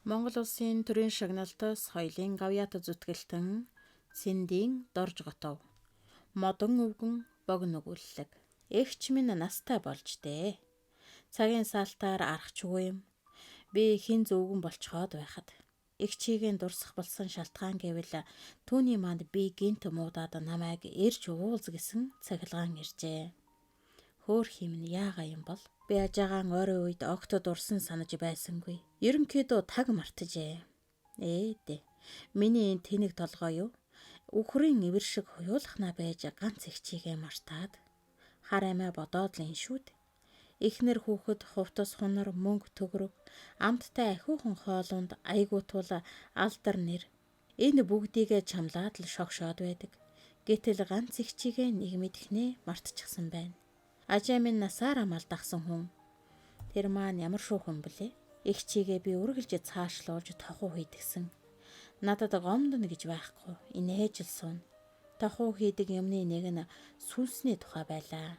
Монгол улсын төрийн шагналт соёлын гавьяат зүтгэлтэн Цэндийн Доржготов. Модон өвгөн богино өгүүллэг. Эгч минь настай болж дээ. Цагийн саалтаар архачгүй юм. Би хэн зөвгөн болцоход байхад эгчийг дурсах болсон шалтгаан гэвэл түүний манд би гинт муудаад намайг ирж уулз гэсэн цахилгаан иржээ. Хөөх юм нь яага юм бол би ажаагаан ойрын үед огт дурсан санаж байсангүй. Ерөнхийдөө таг мартажээ. Ээ дээ. Миний энэ тэнэг толгой юу? Үхрийн ивэр шиг хуйлахнаа байж ганц эгчийгээ мартаад хар амиа бодоод л ин шүүд. Эхнэр хүүхэд хувцас хунар мөнгө төгрөг амттай ахиухан хоолунд айгуу тул алдар нэр энэ бүгдийгээ чамлаад л шогшоод байдаг. Гэтэл ганц эгчийгээ нэг мэдхнээ мартчихсан байна. Ажаа минь насаараа малдахсан хүн. Тэр маань ямар шүүхэн бэлээ? Эгчийгээ би үргэлж цаашлуулж тохуу хийдгсэн. Надад гомдно гэж байхгүй. Инээж л суuna. Тохуу хийдэг юмны нэг нь сүнсний тухай байлаа.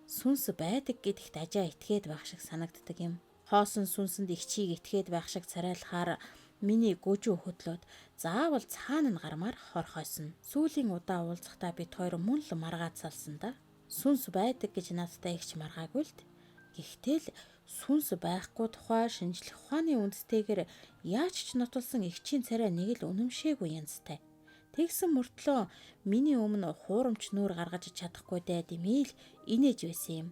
Сүнс байдаг гэдэгт ажаа итгээд байх шиг санагддаг юм. Хоосон сүнсэнд эгчийг итгээд байх шиг царайлахаар миний гөжөө хөдлөөд заавал цаана нь гармаар хорхойсон. Сүүлийн удаа уулзахдаа бид хоёр мөн л маргаад салсан да. Сүнс байдаг гэж надтай ихч маргаагүй л. Гэхдээ л сүнс байхгүй тухай шинжлэх ухааны үндстэйгээр яаж ч нотолсон эгчийн царай нэг л үнэмшээгүй янзтай. Тэгсэн мөртлөө миний өмнө хуурамч нүүр гаргаж чадахгүй дээ димийл инээж байсан юм.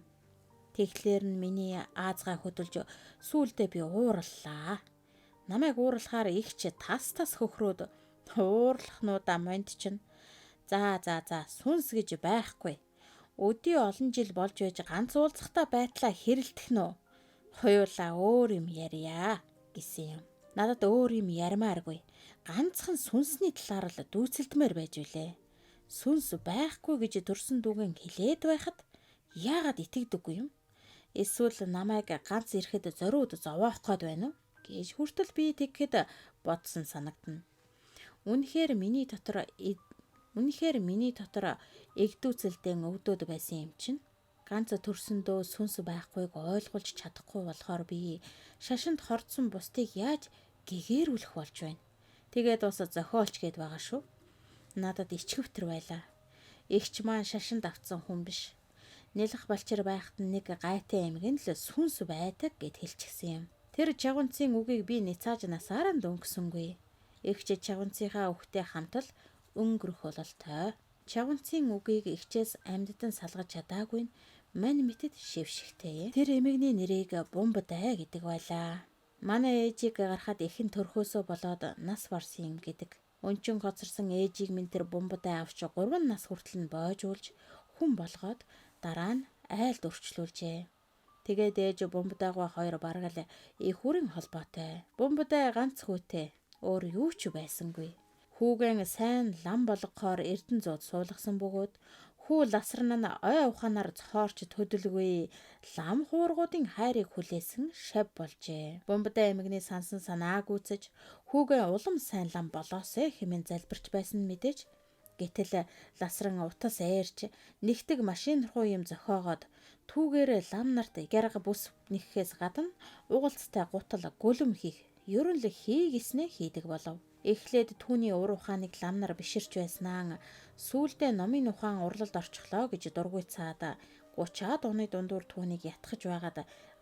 Тэгэхээр нь миний аазгаа хөдөлж сүүлдээ би уурлаа. Намайг уурлахаар эгч тас тас хөхрөөд уурлахнуудаа монд чинь. За за за сүнс гэж байхгүй. Өдий олон жил болж байж ганц уулзахдаа байтлаа хэрэлдэх нь үү? Хуйлаа өөр юм ярья гэсэн юм. Надад өөр юм ярмааргүй. Ганцхан сүнсний талаар л дүүцэлдмээр байж билээ. Сүнс байхгүй гэж төрсөн дүүгэн хэлээд байхад яагаад итгэдэггүй юм? Эсвэл намайг ганц ирэхэд зориуд зовоох гээд байна уу гэж хүртэл би тэгэхэд бодсон санагдана. Үнэхээр миний дотор эгдүүцэлдэн өвдөөд байсан юм чинь. Ганц төрсөндөө сүнс байхгүйг ойлгуулж чадахгүй болохоор би шашинд хордсон бусдыг яаж гэгээрүүлэх болж байна. Тэгээд бас зохиолч гээд байгаа шүү. Надад ичгэвтер байлаа. Эгч маань шашинд автсан хүн биш. Нэлэх балчир байхад нэг гайтай эмгэн л сүнс байдаг гэд хэлчихсэн юм. Тэр чагунцын үгийг би ницааж насаараа дөнгөсөнгүй. Эгч чагунцынхаа өхтэй хамт л өнгөрөх бололтой. Чагунцын үгийг эгчээс амьдтан салгаж чадаагүй нь мань мэтэд шившигтэй. Тэр эмэгний нэрийг Бумбадай гэдэг байлаа. Манай ээжийг гарахад ихэн төрхөөсөө болоод нас барсан юм гэдэг. Өнчин хоцорсон ээжийг минь тэр Бумбадай авч 3 нас хүртэл нь бойжуулж хүн болгоод дараа нь айлд өрчлүүлжээ. Тэгээд ээж Бумбадайгаа хоёр бараг л их хүрэн холбоотой. Бумбадай ганц хүүтэй. Өөр юу ч байсангүй. Хүүгэн сайн лам болгохоор эрдэн зууд суулгасан бөгөөд хүү ласран нь ой ухаанаар цоорч төдөлгүй лам хуургуудын хайрыг хүлээсэн шав болжээ. Бумбадай эмэгний сансан санаа гүйцэж хүүгэн улам сайн лам болоосэй хэмээн залбирч байсан мэдээж. Гэтэл ласран утас айрч нэгтэг машин руу юм зохиогоод түүгээр лам нарт гярга бүс нэхэхээс гадна угалцтай гутал гүлэм хийх ер нь л хий гэснээ хийдэг болов. Эхлээд түүний ур ухааныг лам нар биширч байснаа сүүлдээ номын ухаан урлалд орчихлоо гэж дургуйцаад 30-аад оны дундуур түүнийг ятгах байгаад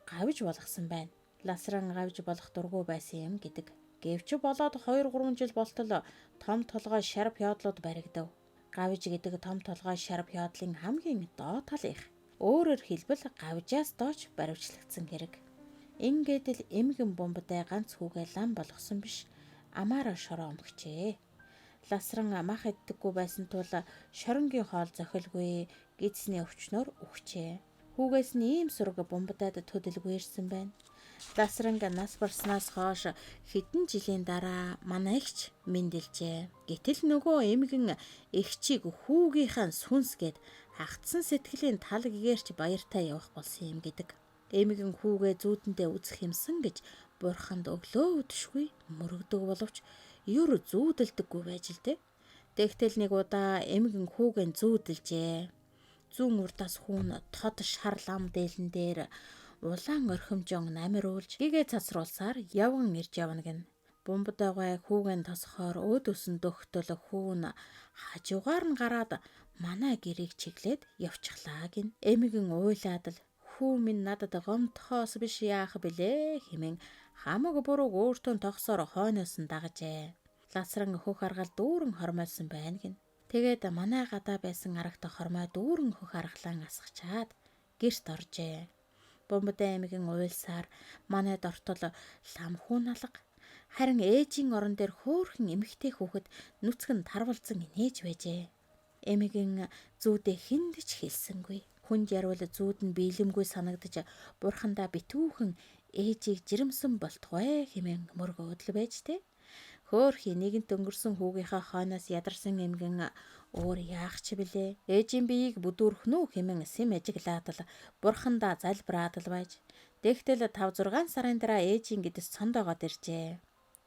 гавж болгосон байна. Ласран гавж болох дургүй байсан юм гэдэг. Гэвч болоод 2-3 жил болтол том толгой шар пёдлууд баригдав. Гавж гэдэг том толгой шар пёдлын хамгийн доод тал их. Өөрөөр хэлбэл гавжаас дооч баривчлагдсан хэрэг. Ингээд л эмгэн бомбдай ганц хүүгээ лам болгосон биш. Амаараа шороо өмгчээ. Ласран мах иддэггүй байсан тул шоронгийн хоол зохилгүй гидсний өвчнөөр үхжээ. Хүүгээс нь ийм сураг бомбдаад төдөлгүй ирсэн байна. Ласранг нас барснаас хойш хэдэн жилийн дараа манай эгч мэндэлжээ. Гэтэл нөгөө эмгэн эгчийг хүүгийнхаа сүнс гэд хагцсан сэтгэлийн тал гэгэрч баяртай явах болсон юм гэдэг. Эмгэн хүүгээ зүүдэндээ үзэх юмсан гэж бурханд өглөө өдөшгүй мөрөгдөг боловч ер зүүдэлдэггүй байж л дээ. Тэгтэл нэг удаа эмгэн хүүгэн зүүдэлжээ. Зүүн урдаас хүүн тод шар лам дээлэн дээр улаан орхимжон намируулж гэгээ цацруулсаар явган ирж явна гин. Бумбдайгай хүүгэн тосхоор өөдөөс нь дөхтөл хүүн хажуугаар нь гараад манай гэрийг чиглээд явчихлаа гин. Эмигэн уйлаад л хүү минь надад гомдохоос биш яах билээ хэмээн хамаг бурууг өөртөө тогсоор хойноос нь дагажээ. Ласран хөх аргал дүүрэн хормойсон байна гин. Тэгээд манай гадаа байсан арагт хормой дүүрэн хөх аргалан асгачаад гэрт оржээ. Бумбдай аймгийн уйлсаар манай дортол лам хүн алга. Харин ээжийн орон дээр хөөхөн эмэгтэй хүүхэд нүцгэн тарвалзан инээж байжээ. Эмэгэн зүүдээ хүнд ч хэлсэнгүй. Хүнд ярвал зүүд нь биелэмгүй санагдаж бурхандаа битүүхэн ээжийг жирэмсэн болтугай хэмээн мөргөөдөл байж тэ. Хөөхий нэгэнт өнгөрсөн хүүгийнхаа хойноос ядарсан эмгэн өөр яах ч билээ. Ээжийн биеийг бүдүүрхнө үү хэмээн сэм ажиглаад л бурхандаа залбираад л байж. Тэгтэл 5 6 сарын дараа ээжийн гэдэс цондоогоод иржээ.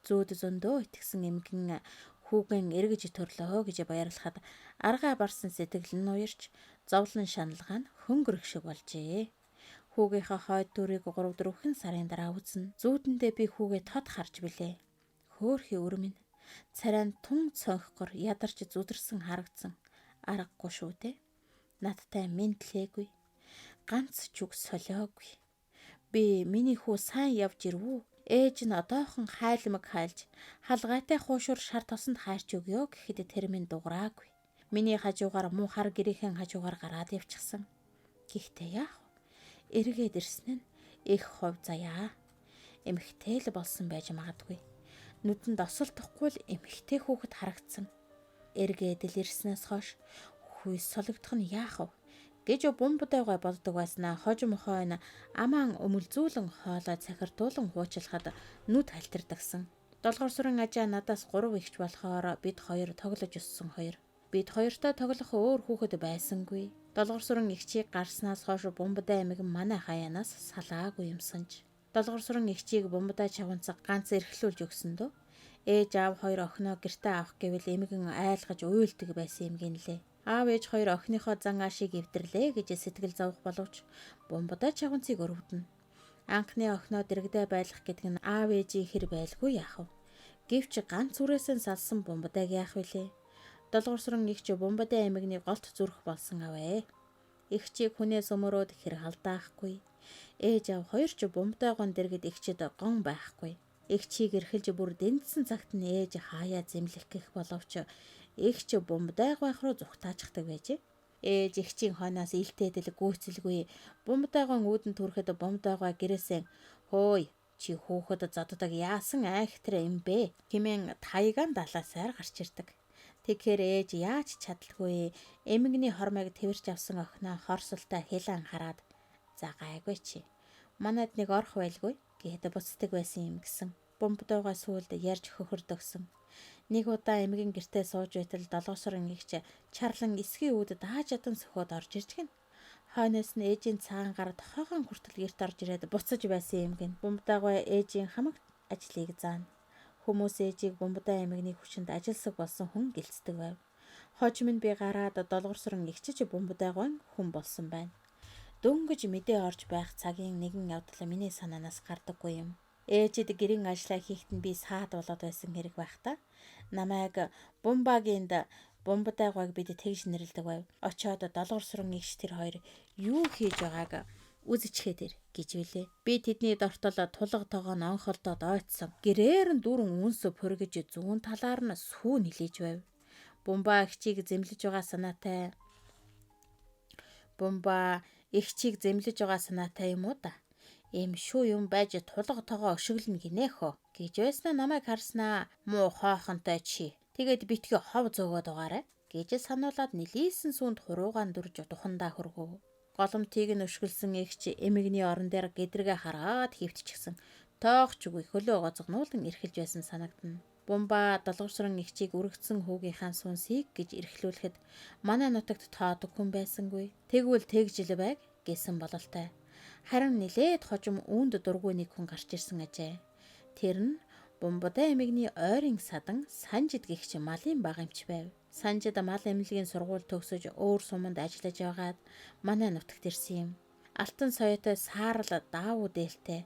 Зүүд зөндөө итгэсэн эмгэн хүүгэн эргэж төрлөө гэж баярлахад аргаа барсан сэтгэл нь уярч зовлон шаналгаа нь хөнгөрөх шиг болжээ. Хүүгийнхээ хойд дүрийг 3 4 сарын дараа үзнэ. Зүүдэндээ би хүүгээ тод харж билээ. Хөөхий өрмөн. Царайн тун цонхгор ядарч зүдэрсэн харагдсан. Аргагүй шүү дээ. Надтай мэдлээгүй. Ганц ч үг солиогүй. Би миний хүү сайн явж ирвүү? Ээж нь одоохон хайлмаг хайлж халгайтай хуушур шар тосонд хайрч өгөө гэхэд тэр минь дуграагүй. Миний хажуугаар муу хар гэрийнхэн хажуугаар гараад явчихсан. Гэхдээ яах вэ? Эргээд ирсэн нь их хов заяа. Эмхтэй л болсон байж магадгүй. Нүдэнд осолдохгүй л эмхтэй хүүхэд харагдсан. Эргээд л ирснээс хойш хүйс солигдох нь яах вэ гэж бумбдайгай боддог байснаа хожим хойно амаан өмөлзүүлэн хоолой цахирдуулан хуучлахад нүд халтирдагсан. Долгор сүрэн ажаа надаас 3 ихч болохоор бид хоёр тоглож өссөн хоёр. Бид хоёртой тоглох өөр хүүхэд байсангүй. Долгор сүрэн эгчийг гарснаас хойш бумбдай аймаг манай хаяанаас салаагүй юмсанж. Долгор сүрэн эгчийг бумбдай чавганцаг ганц эрхлүүлж өгсөн дөө. Ээж аав хоёр охиноо гэртээ авах гэвэл эмгэн айлгаж уйлдаг байсан юм гинлээ. Аав ээж хоёр охиныхоо зан аашийг эвдэрлээ гэж сэтгэл зовох боловч бумбдай чавганцыг өрөвдөнө. Анхны охиноо дэрэгдээ байлгах гэдэг нь аав ээжийн хэр байлгүй яах вэ? Гэвч ганц үрээсээ салсан бумбдайг яах вүлээ? Долгор сүрэн эгч бумбдай аймагны голт зүрх болсон авэ. Эгчийг хүнээс өмөрөөд хэр халдаахгүй. Ээж аав хоёр ч бумбдайгон дэргэд эгчид гон байхгүй. Эгчийг эрхэлж бүр дэнцсэн цагт нь ээж хаяа зэмлэх гэх боловч эгч бумбдайг байх руу зүхтаачдаг байжээ. Ээж эгчийн хойноос илтээдэл гүйцэлгүй бумбдайгон үүдэн түрэхэд бумбдайгаа гэрээсээ хөөй чи хүүхэд зоддог яасан айхтар юм бэ хэмээн таягаан далаасаар гарч ирдэг. Тэгэхээр ээж яаж чадалгүй эмгэний хормойг тэрч авсан охиноо хорсолтой хилэн хараад за гайгүй чи. Манад нэг орох байлгүй гэхэд буцдаг байсан юм гэсэн. Бомбдоогоо сүулд ярьж хөхөрдөгсөн. Нэг удаа эмгэн гэртээ сууж байтал долоосрон игч чарлан эсхийн үүд дааж ядан сөхөөд орж ирж гин. Хойноос нь ээжийн цагаан гар тохойгон хүртэл гэрт орж ирээд буцаж байсан юм гин. Бомбдоогоо ээжийн хамаг ажлыг заана. Хүмүүс ээжийг бумбдай аймагны хүчинд ажилсаг болсон хүн гэлцдэг байв. Хожим нь би гараад долгорсрон эгчиж бумбдайгон хүн болсон байна. Дөнгөж мэдээ орж байх цагийн нэгэн явдал миний санаанаас гардаггүй юм. Ээжид гэрийн ажлаа хийхэд нь би саад болоод байсан хэрэг байх та. Намайг бумбагинд бумбдайгойг бид тэгж нэрлэдэг байв. Очоод долгорсрон эгч тэр хоёр юу хийж байгааг үзчихээд ир гэж билээ. Би тэдний дортол тулга тогоон онхолдоод ойцсон. Гэрээр нь дүүрэн үнс пөргөж зүүн талаар нь сүү нилээж байв. Бумба эгчийг зэмлэж байгаа санаатай. Бумба эгчийг зэмлэж байгаа санаатай юм уу да? Эм шүү юм байж тулга тогоо өшөглөнө гинэ хөө гэж байснаа намайг харснаа муу хоохонтой чи. Тэгээд битгий хов зөөгөөд байгаарай гэж сануулад нилээсэн сүүнд хуруугаан дүрж тухандаа хөргөв. Голомтыг нь өшгөлсөн эгч эмэгний орон дээр гэдрэгэ хараад хөвтчихсэн. Тоох ч үгүй хөлөө гоцгнуулан эрхэлж байсан санагдана. Бумба долгорсрон эгчийг өргөцсөн хүүгийнхаа сүнсийг гэж эрхлүүлэхэд манай нутагт тоодог хүн байсангүй. Тэгвэл тэгж л байг гэсэн бололтой. Харин нилээд хожим үүнд дургүй нэг хүн гарч ирсэн ажээ. Тэр нь Бумбадай аймагны ойрын садан Санжид гэгч малын баг эмч байв. Санжид мал эмнэлгийн сургууль төгсөж өөр суманд ажиллаж байгаад манай нутагт ирсэн юм. Алтан соёотой саарал даавуу дээлтэй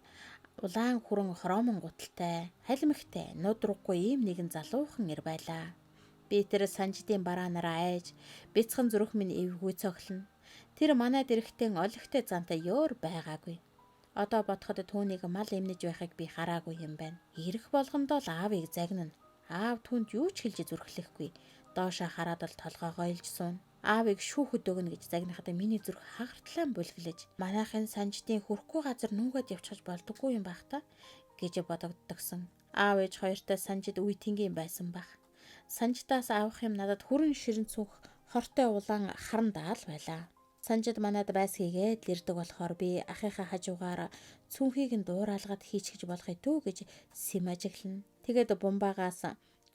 Улаан хүрэн хромон гуталтай, халимхтай, нудраггүй ийм нэгэн залуухан эр байлаа. Би тэр Санжидын бараанаараа айж, бяцхан зүрх минь эвгүй цохилно. Тэр манайд ирэхдээ олигтой зантай ёор байгаагүй. Одоо бодоход түүнийг мал эмнэж байхыг би хараагүй юм байна. Ирэх болгондоо л аавыг загнана. Аав түүнд юу ч хэлж зүрхлэхгүй. Доошоо хараад л толгоогоо илж суuna. Аавыг шүүхэд өгнө гэж загнахад миний зүрх хагартлан булглаж, манайхын Санжидын хүрхгүй газар нүүгээд явчихаж болдоггүй юм байх та гэж бодогддогсон. Аав ээж хоёртой Санжид үе тэнгийн байсан байх. Санжидаас авах юм надад хүрэн ширэн цүнх хортой улаан харан даал байлаа. Санжид манад байсгийгээд л ирдэг болохоор би ахыхаа хажуугаар цүнхийг нь дууралгаад хийчихэж болох үү гэж сэм ажиглана. Тэгээд бумбаагаас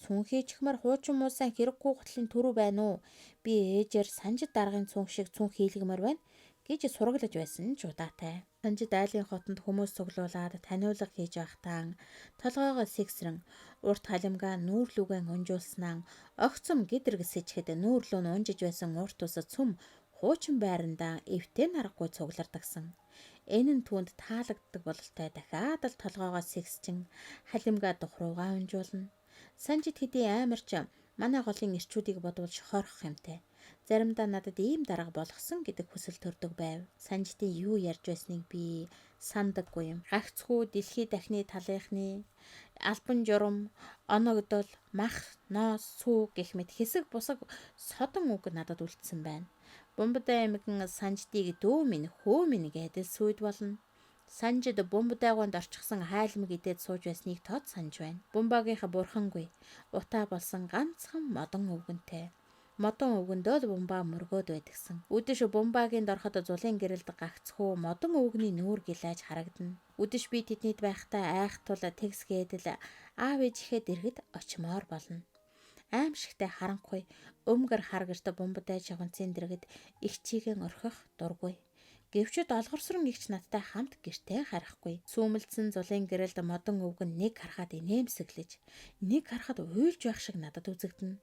цүнх хийчихмээр хуучин муусан хэрэггүй гутлын төрөв байна уу? Би ээжээр Санжид даргын цүнх шиг цүнх хийлгэмээр байна гэж сургалаж байсан ч удаатай. Санжид айлын хотонд хүмүүс цуглуулад таниулга хийж байхдаа толгоогоо сэгсрэн урт халимгаа нүүрлүүгэн унжуулснаа огцом гэдэрг сэжихэд нүүрлүү нь унжиж байсан урт ус цөм хуучин байрандаа эвтэй нарахгүй цуглардагсан. Энэ нь түүнд таалагддаг бололтой дахиад л толгоогоо сэгсчин халимгаа дух руугаа унжуулна. Санжид хэдий аймарч манай голын эрчүүдийг бодвол шохорох юмтай. Заримдаа надад ийм дарга болгосон гэдэг хүсэл төрдөг байв. Санжидын юу ярьж байсныг би сандаггүй юм. Гагцхүү дэлхий дахны талынхны албан журам, оногдол, мах, ноос, сүү гэх мэт хэсэг бусаг содон үг надад үлдсэн байна. Бумбадай аймаган Санжидыг дүү минь, хөө минь гэдэл сүйд болно. Санжид бумбадайгуунд орчихсон хайлмаг идээд сууж байсныг тод санаж байна. Бумбагийнхаа бурхангүй утаа болсон ганцхан модон өвгөнтэй. Модон өвгөндөө л бумбаа мөргөөд байдагсан. Үдэш бумбагийн дорход зулын гэрэлд гагцхүү модон өвгөний нүүр гилааж харагдана. Үдэш би тэднийд байхдаа айх тул тэгсгээдэл аав ээжихэд дэргэд очимоор болно. Аимшигтай харанхуй өмгөр харгэрт бумбадай шавнцын дэргэд эгчийгэн орхих дургүй. Гэвч долгорсрон эгч надтай хамт гэртээ харахгүй. Сүүмэлдсэн зулын гэрэлд модон өвгөн нэг харахад инээмсэглэж, нэг харахад уйлж байх шиг надад үзэгдэнэ.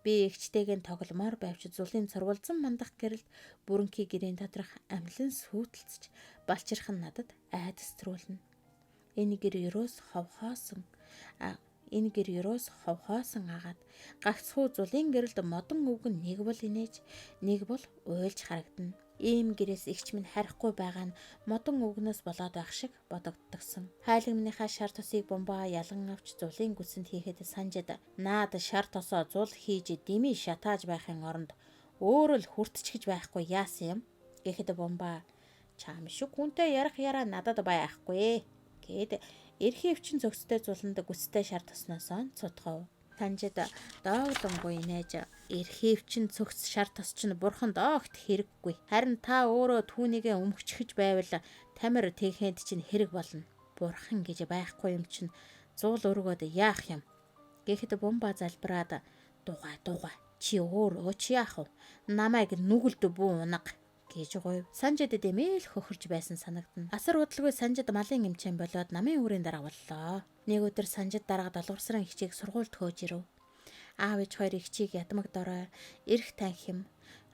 Би эгчтэйгэн тогломоор байвч зулын цорволзон мандах гэрэлд бүрэнхий гэрийн доторх амлан сүйтэлцэж балчирх нь надад айдас төрүүлнэ. Энэ гэр ерөөс ховхоосон Энэ гэр ерөөс ховхоосон агаад гагцхүү зулын гэрэлд модон өвгөн нэг бол инээж, нэг бол уйлж харагдана. Ийм гэрээс эгч минь харихгүй байгаа нь модон өвгнөөс болоод байх шиг бодогддогсон. Хайлгмынхаа шар тосыг бомбаа ялган авч зулын гүсэнд хийхэд Санжид наад шар тосоо зул хийж дими шатааж байхын оронд өөрөө л хүртчихэж байхгүй яасан юм гэхэд бомбаа чам шиг хүнтэй ярих яраа надад байхгүй гэд эрхийн өвчин зөгцтэй зуланд гүстэй шар тосноосоо цутгав. Санжид доовлонгүй инээж эрхийн өвчин цогц шар тос чинь бурханд огт хэрэггүй. Харин та өөрөө түүнийгээ өмгчхэж байвал тамир тэхэнд чинь хэрэг болно. Бурхан гэж байхгүй юм чинь зуул өргөөд яах юм? Гэхэд бумба залбираад дугай дугай чи өөрөө чи яах вэ? Намайг нүгэлд бүү унага гэж гуйв. Санжид дэмээл хөхөрж байсан санагдана. Асар удалгүй Санжид малын эмчэн болоод намын үрийн дарга боллоо. Нэг өдөр Санжид дарга долгорсрон эгчийг сургуульд хөөж ирэв. Аав ээж хоёр эгчийг ядмаг дорой, эрх танхим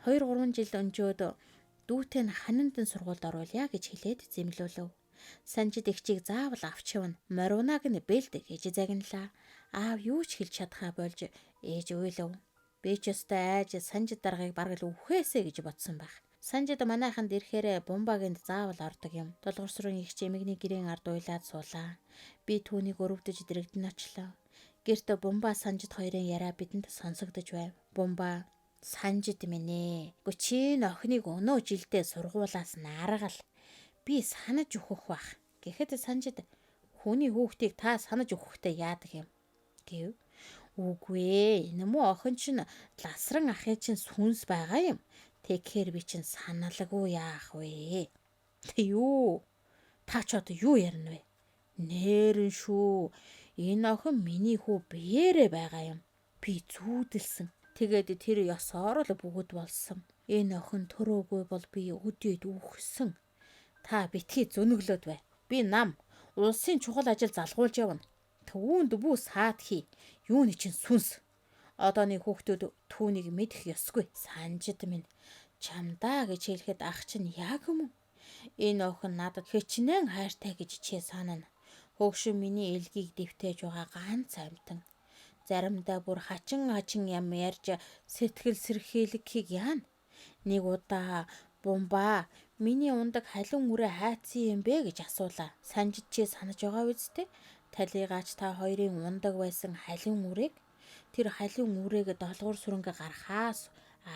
2 3 жил өнжөөд дүүтэй нь ханандан сургуульд оруулъя гэж хэлээд зэмлүүлв. Санжид эгчийг заавал авч явна. Мориунаг нь бэлд гэж загналаа. Аав юу ч хэлж чадхаа болж ээж уйлав. Би ч өстой айж Санжид даргаыг бараг л үхээсэ гэж бодсон байх. Санжид манайханд ирэхээрээ бумбагинд заавал ордог юм. Долгорсрын эгч эмэгний гэрийн ард уйлаад суулаа. Би түүнийг өрөвдөж дэрэгдэн очлоо. Гэрт бумба Санжид хоёрын яриа бидэнд сонсогдож байв. Бумба Санжид минь ээ. Гү чи охиныг өнөө жилдээ сургуулаас наргал. Би санаж өгөх бах. Гэхэд Санжид хүний хүүхдийг та санаж өгөхдөө яадаг юм гэв. Үгүй ээ. Энэ муу охин чинь ласран ахын чинь сүнс байгаа юм. Тэгэхээр би чинь саналгүй яах вэ? Тэ юу? Та ч одоо юу ярина вэ? Нэрэн шүү. Энэ охин миний хүү биеэрээ байгаа юм. Би зүүдэлсэн. Тэгээд тэр ёсоор л бүгд болсон. Энэ охин төрөөгүй бол би өдөөд үхсэн. Та битгий зөнөглөөд бай. Би нам улсын чухал ажил залгуулж явна. Түүнд бүү саад хий. Юуны чинь сүнс. Одооны хүүхдүүд түүнийг мэдэх ёсгүй. Санжид минь чамдаа гэж хэлэхэд ах чинь яг юм уу? Энэ охин надад хичнээн хайртай гэж чи санана. Хөгшин миний элгийг дэвтээж байгаа ганц амьтан. Заримдаа бүр хачин хачин ям ярьж сэтгэл сэрхийлгэхийг яана. Нэг удаа Бумбаа миний ундаг халиун үрээ хайцсан юм бэ гэж асуулаа. Санжид чи санаж байгаа үсттэй. Талигаач та хоёрын ундаг байсан халиун үрээг тэр халиун үрээг долгуур сүрэнгэ гарахаас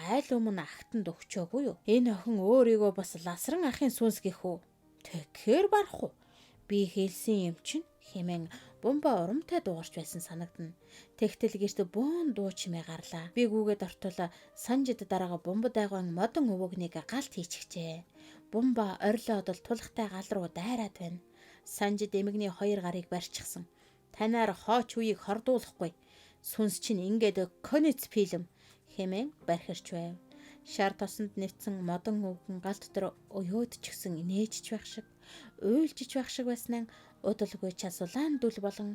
айл өмнө агтанд өгчөөгүй юу? Энэ охин өөрийгөө бас ласран ахын сүнс гэх үү? Тэгэхээр барах уу? Би хэлсэн юм чинь хэмээн Бумба урамтай дуугарч байсан санагдана. Тэгтэл гэрт бөөн дуу чимээ гарлаа. Би гүгээд ортол Санжид дараага Бумба дайгуан модон өвөгнийг галт хийчихжээ. Бумба орилоод л тулахтай гал руу дайраад байна. Санжид эмэгний хоёр гарыг барьчихсан. Танаар хооч үеийг хордуулахгүй. Сүнс чинь ингээд конец фильм хэмээн бархирч байв. Шар тосонд нэвтсэн модон өвгөн гал дотор уйдчихсан инээжч байх шиг, уйлжиж байх шиг байснаа удалгүй час улаан дүл болон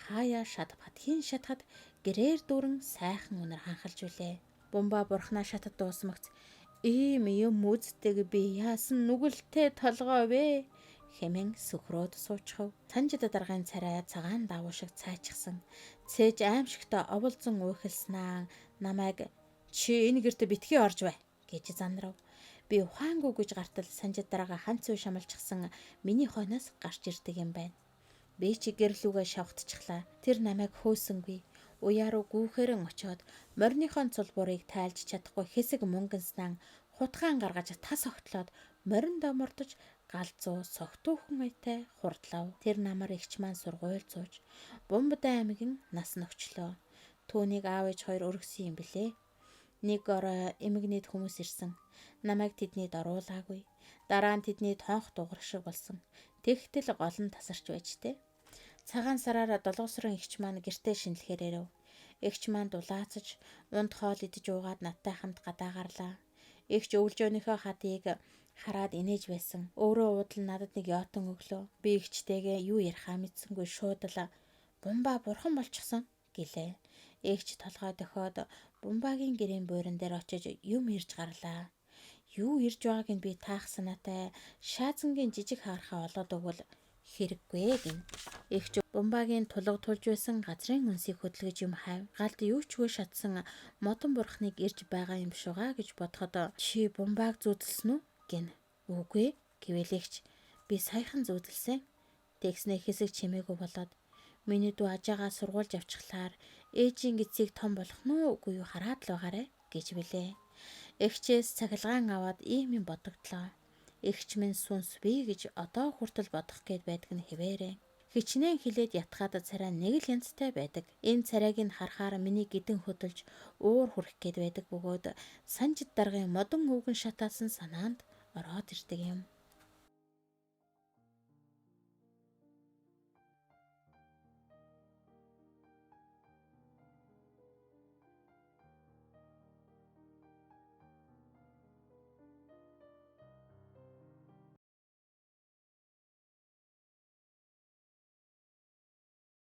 хаяа шат патхийн шатхад гэрээр дүүрэн сайхан үнэр ханхалж үлээ. Бумба бурхнаа шатад дуусмагц ийм юм үздэг би яасан нүгэлтэй толгой вэ хэмээн сөхрөөд суучихв. Санжид даргын царай цагаан давуу шиг цайчихсан. Цээж аимшигтай оволзон уйхалснаа намайг чи энэ гэрт битгий орж бай гэж зандрав. Би ухаангүй гэж гартал Санжид дараага ханц үе шамалчихсан миний хойноос гарч ирдэг юм байна. Би чи гэрлүүгээ шавхтчихлаа. Тэр намайг хөөсөнгүй. Уяа руу гүүхээрэн очиод мориныхон цулбуурыг тайлж чадахгүй хэсэг мөнгөнснаа хутгаан гаргаж тас огтлоод мориндоо мордож галзуу согтуухан аятай хурдлав. Тэр намар эгч маань сургуйлд сууж Бумбадай аймгийн нас нөхчлөө. Түүнийг аав ээж хоёр өргөсөн юм билээ. Нэг орой эмгэнэд хүмүүс ирсэн. Намайг тэднийд оруулаагүй. Дараа нь тэдний тонх дуугарах шиг болсон. Тэгтэл гол нь тасарч байж тээ. Цагаан сараар долгосрон эгч маань гэртээ шинэлэхээр ирэв. Эгч маань дулаацаж унд хоол идэж уугаад надтай хамт гадаа гарлаа. Эгч өвлжөөнийхөө хадыг хараад инээж байсан. Өөрөө уудал надад нэг йотон өглөө. Би эгчтэйгээ юу ярихаа мэдсэнгүй шууд л Бумба бурхан болчихсон гэлээ. Эгч толгой дохиод Бумбагийн гэрийн буйран дээр очиж юм ирж гарлаа. Юу ирж байгааг нь би таах санаатай шаазангийн жижиг хагархаа олоод өгвөл хэрэггүй гин. Эгч Бумбагийн тулга тулж байсан газрын үнсийг хөдөлгөж юм хайв. Галд юу ч үгүй шатсан модон бурхныг ирж байгаа юм шугаа гэж бодоход чи Бумбааг зүүдэлсэн үү гин. Үгүй гэвэл эгч би саяхан зүүдэлсэн. Тэгснээ хэсэг чимээгүй болоод миний дүү ажаагаа сургуульж авчихлаар ээжийн эцгийг том болох нь үгүй юу хараад л байгаарэ гэж билээ. Эгчээс цахилгаан аваад ийм юм бодогдлоо. Эгч минь сүнс би гэж одоо хүртэл бодох гээд байдаг нь хэвээрээ. Хичнээн хилээд ятгаад царай нэг л янзтай байдаг. Энэ царайг нь харахаар миний гидэн хөдөлж уур хүрэх гээд байдаг бөгөөд Санжид даргын модон өвгөн шатаасан санаанд ороод ирдэг юм.